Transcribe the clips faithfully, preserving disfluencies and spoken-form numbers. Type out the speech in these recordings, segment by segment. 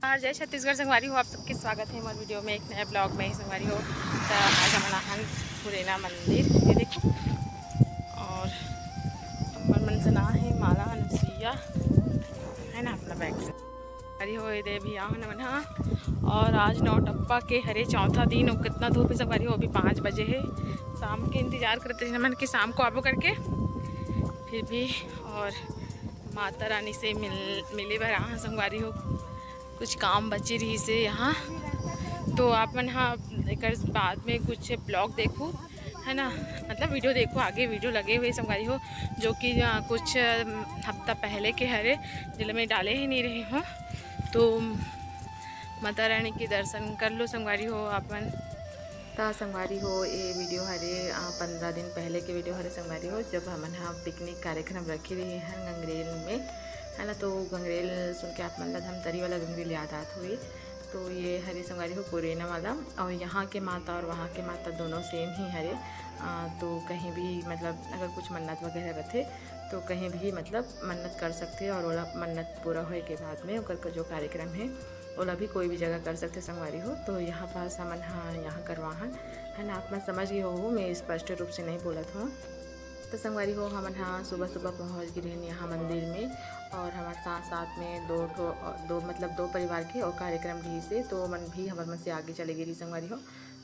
और जय छत्तीसगढ़ संगवारी हो, आप सबके स्वागत है हमारे वीडियो में, एक नए ब्लॉग में संगवारी हो। तो आज हम आए हन पुरैना मंदिर, ये देखो, और हमर मन से ना है माला अनुसुईया, है ना, अपना बैग से संगवारी हो, ये दे भी आहन मन हा। और आज नौटप्पा के हरे चौथा दिन, और कितना धूप है संगवारी हो, अभी पाँच बजे है। शाम के इंतजार करते हैं मन कि शाम को आबो करके, फिर भी। और माता रानी से मिल मिले बर आहा संगवारी हो, कुछ काम बचे रहिसे यहाँ, तो आप मन हा एकर बाद में कुछ ब्लॉग देखू, है ना, मतलब वीडियो देखू, आगे वीडियो लगे हुए संगवारी हो, जो कि, अ, कुछ, अ, हफ्ता पहले के हरे, जेला मैं डाले ही नहीं रही हूँ। तो माता रानी के दर्शन कर लो संगवारी हो आप मन। त संगवारी हो, ये वीडियो हरे, अ, पंद्रह दिन पहले के वीडियो हरे संगवारी हो, जब हमन ह पिकनिक कार्यक्रम रखे रहे हैं गंगरेल में, है ना। तो गंगरेल सुन के आप मन ला धमतरी वाला गंगरेल याद आत हुई। तो ये हरे संगवारी हो पुरैना वाला, और यहाँ के माता और वहाँ के माता दोनों सेम ही हरे। अ, तो कहीं भी, मतलब, अगर कुछ मन्नत वगैरह रथे तो कहीं भी, मतलब, मन्नत कर सकते, और ओला मन्नत पूरा होए के बाद में ओकर जो कार्यक्रम है, ओला भी कोई भी जगह कर सकते संगवारी हो। तो यहाँ पास हमन हा यहाँ करवाहन, है ना, आप मन समझ गए हो, मैं स्पष्ट रूप से नहीं बोलत हूँ। तो संगवारी हो, हमन हा सुबह सुबह पहुँच गए रहन यहाँ मंदिर में, और हमारे साथ साथ में दो ठो, दो, मतलब, दो परिवार के और कार्यक्रम रहिसे, तो मन भी हमर मन से आगे चले गए रही संगवारी हो।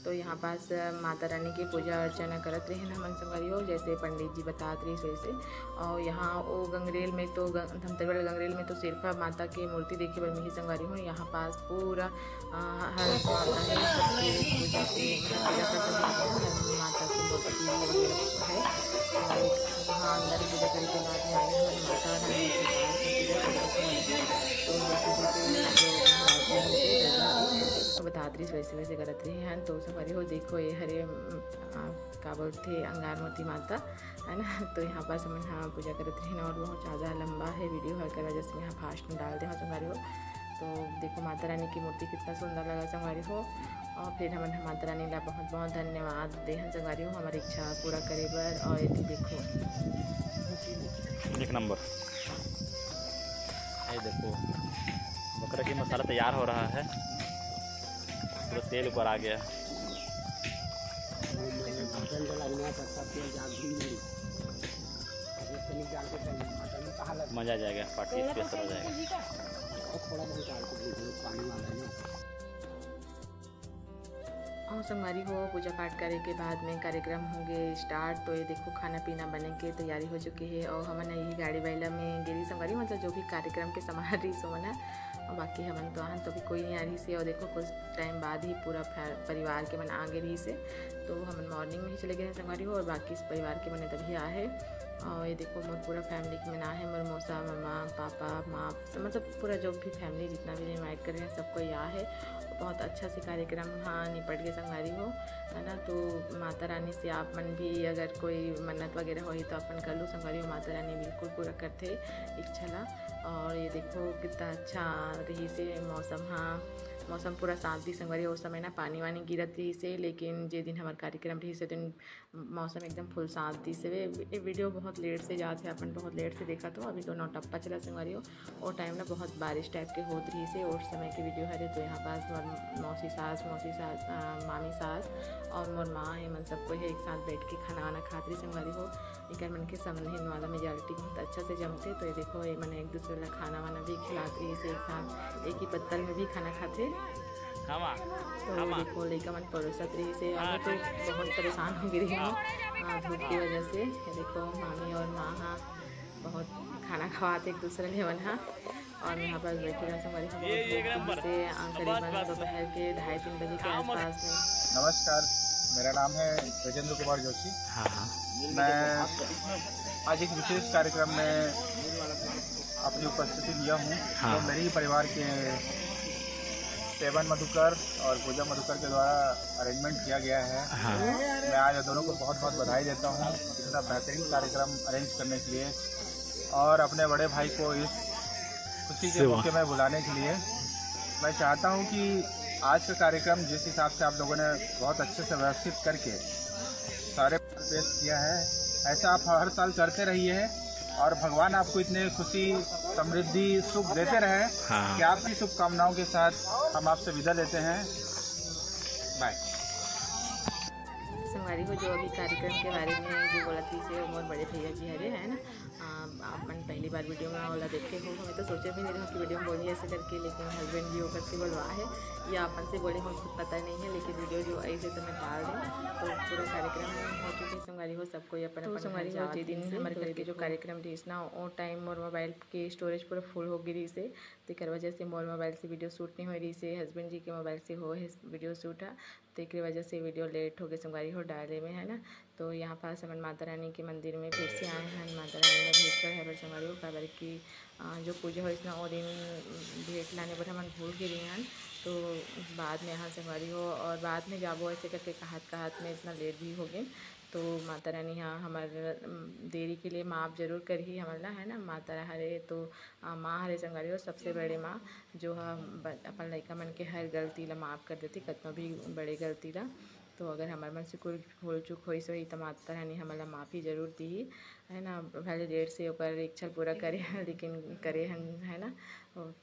तो यहाँ पास, अ, माता रानी के पूजा अर्चना करत रहे हमन संगवारी हो, जैसे पंडित जी बतात रहिस वैसे। और यहाँ वो गंगरेल में तो ग-, धमतरी वाला गंगरेल में तो सिर्फ माता के मूर्ति देखे बर मिली संगवारी हो। यहाँ पास पूरा, अ, हर माता है, सबके पूजा के, मतलब, पूजा कर सकते हैं, हर माता की मूर्ति वगैरह है। और वहाँ अंदर पूजा करे के बाद में आए हैं माता रानी के पास पूजा करने के लिए। तो जैसे जैसे जो महाराज जी हैं, तो बतात रहिस वैसे वैसे करत रहे हैं। तो संगवारी हो, देखो, ये हरे, अम, आ, का बोलथे, अंगार मोती माता, है ना। तो यहाँ पास हमन हा पूजा करत रहिन, और बहुत ज़्यादा लंबा है वीडियो, हर कर वजह से मैं यहाँ फास्ट में डाल दे हूँ संगवारी हो। तो देखो, माता रानी की मूर्ति कितना सुंदर लगा संगवारी हो। और फिर हमन हा माता रानी ला बहुत बहुत धन्यवाद दे हन संगवारी हो, हमारी इच्छा पूरा करे बर। और ये देखो, एक नंबर, ये देखो, बकरा की मसाला तैयार हो रहा है, पूरा तेल ऊपर आ गया। मज़ा आ जाएगा, पार्टी स्पेशल हो जाएगा। और संगवारी हो, पूजा पाठ करे के बाद में कार्यक्रम होगे स्टार्ट। तो ये देखो, खाना पीना बने के तैयारी हो चुकी है, और हमन यही गाड़ी बैला में गे रही संगवारी, मतलब, जो भी कार्यक्रम के सामान रही सो मन ह। और बाकी हमन तो आहन तो भी कोई नहीं आ रही से, और देखो, कुछ टाइम बाद ही पूरा फै-, परिवार के मन आ गे रही से। तो हमन मॉर्निंग में ही चले गए हैं संगवारी हो, और बाकी इस परिवार के मन तभी आ है। और ये देखो, मोर पूरा फैमिली के मन आ है, मोर मौसा, मामा, पापा, माँ, मतलब, पूरा जो भी फैमिली जितना भी इनवाइट करे हैं, सबको आ है। बहुत अच्छा से कार्यक्रम, हाँ, निपट गए संगवारी हो, है ना। तो माता रानी से आप मन भी अगर कोई मन्नत वगैरह होही तो अपन कर लो संगवारी हो, माता रानी बिल्कुल पूरा करथे इच्छा ला। और ये देखो, कितना अच्छा रही से मौसम, हाँ, मौसम पूरा साथ दी संगवारी। उस समय ना पानी वानी गिरत रही से, लेकिन जे दिन हमार कार्यक्रम रही से, दिन मौसम एकदम फुल साथ दिस हवे। ये वीडियो बहुत लेट से जात हे, अपन बहुत लेट से देखत हो। अभी तो नौटप्पा चला संगवारी हो, ओ टाइम ना बहुत बारिश टाइप के होत रहिस हे, उस समय के वीडियो हरे। तो यहाँ पास मोर मौसी सास, मौसी सास, अ, मामी सास और मोर माँ, ये मन सबको है एक साथ बैठ के खाना वाना खात रही संगवारी हो। एकर मन के समझे वाला मेजोरिटी बहुत अच्छा से जमथे। तो ये देखो, ये मन एक दूसरे ला खाना वाना भी खिलात रहिस हे एक साथ, एक ही पत्तल में भी खाना खाथे। हाँ माँ। तो हाँ माँ। देखो, लइका मन परोसत रहिस हे, हाँ, और तो ठीक। बहुत परेशान हो गई रही हूँ, हाँ। आ, धूप की वजह से। ये देखो, मामी और माँ, हाँ, बहुत खाना खवात एक दूसरे ले मन, हाँ। और मैं यहाँ पर बैठी रहा, हमारी ये, ये एक नंबर। से, आ, बस, करीबन बस। दोपहर के ढाई तीन बजे के हाँ, मस्त। आसपास में। नमस्कार, मेरा नाम है ब्रजेंद्र कुमार जोशी। हाँ, हाँ। मैं आज एक विशेष कार्यक्रम में अपनी उपस्थिति लिया हूँ। हाँ। तो मेरे ही परिवार के सेवन मधुकर और पूजा मधुकर के द्वारा अरेंजमेंट किया गया है। हाँ। मैं आज दोनों को बहुत बहुत बधाई देता हूँ इतना बेहतरीन कार्यक्रम अरेंज करने के लिए, और अपने बड़े भाई को इस खुशी के सेवा। मौके में बुलाने के लिए। मैं चाहता हूँ कि आज का कार्यक्रम जिस हिसाब से आप लोगों ने बहुत अच्छे से व्यवस्थित करके सारे पेश किया है, ऐसा आप हर साल करते रहिए। और भगवान आपको इतने खुशी, समृद्धि, सुख देते रहे। हाँ। कि आपकी शुभकामनाओं के साथ हम आपसे विदा लेते हैं। बाय। संगवारी हो, जो अभी कार्यक्रम के बारे में जो बोलत रहिस हे, वो मोर बड़े भैया जी हरे, है ना। आ, आप मन पहली बार वीडियो में ओला देखे हो, हमें तो सोचे भी नहीं रहा कि वीडियो में बोली ऐसे करके, लेकिन हस्बैंड जी ओकर से बोलवा है या अपन से बोले, मोर खुद पता नहीं है, लेकिन वीडियो जो ऐसे तो मैं डाल दें। तो पूरा कार्यक्रम हो चुके संगवारी हो, सब कोई अपन तो अपन संगवारी हो, जे दिन हमर घर के जो कार्यक्रम रहिस ना, वो टाइम मोर मोबाइल के स्टोरेज पूरा फुल हो गई रहिस हे, तेकर वजह से मोर मोबाइल से वीडियो शूट नहीं हो रहिस हे, हस्बैंड जी के मोबाइल से हो हे वीडियो शूट हा, तेकर वजह से वीडियो लेट हो गए संगवारी हो डाले में, है ना। तो यहाँ पास हमन माता रानी के मंदिर में फिर से आए हैं, माता रानी ला भेंट चढ़ाए बर संगवारी हो, काबर कि अ, जो पूजा होइस ना, वो दिन भेंट लाने बर हमन भूल गे रहिन, तो बाद में यहाँ संगवारी हो और बाद में जाबो ऐसे करके कहत कहत में इतना लेट भी हो गए। तो माता रानी यहाँ हमर अम, देरी के लिए माफ़ जरूर करही हमन ला, है ना। माता हरे तो अ, माँ हरे संगवारी हो, सबसे बड़े माँ, जो ह ब-, अपन लइका मन के हर गलती ला माफ़ कर देथे, कतनो भी बड़े गलती ला। तो अगर हमर मन से कोई भूल चूक होइस होही, तो माता रानी हमन ला माफ़ी जरूर दीही, है ना। भले लेट से ओकर इच्छा पूरा करे हन, लेकिन करे हन, है ना।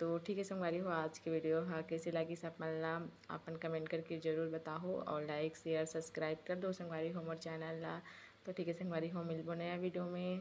तो ठीक है संगवारी हो, आज के वीडियो हा कैसे लागिस आप मन ला, अपन कमेंट करके जरूर बताहो और लाइक, शेयर, सब्सक्राइब कर दो संगवारी हो मोर चैनल ला। तो ठीक है संगवारी हो, मिलबो नया वीडियो में।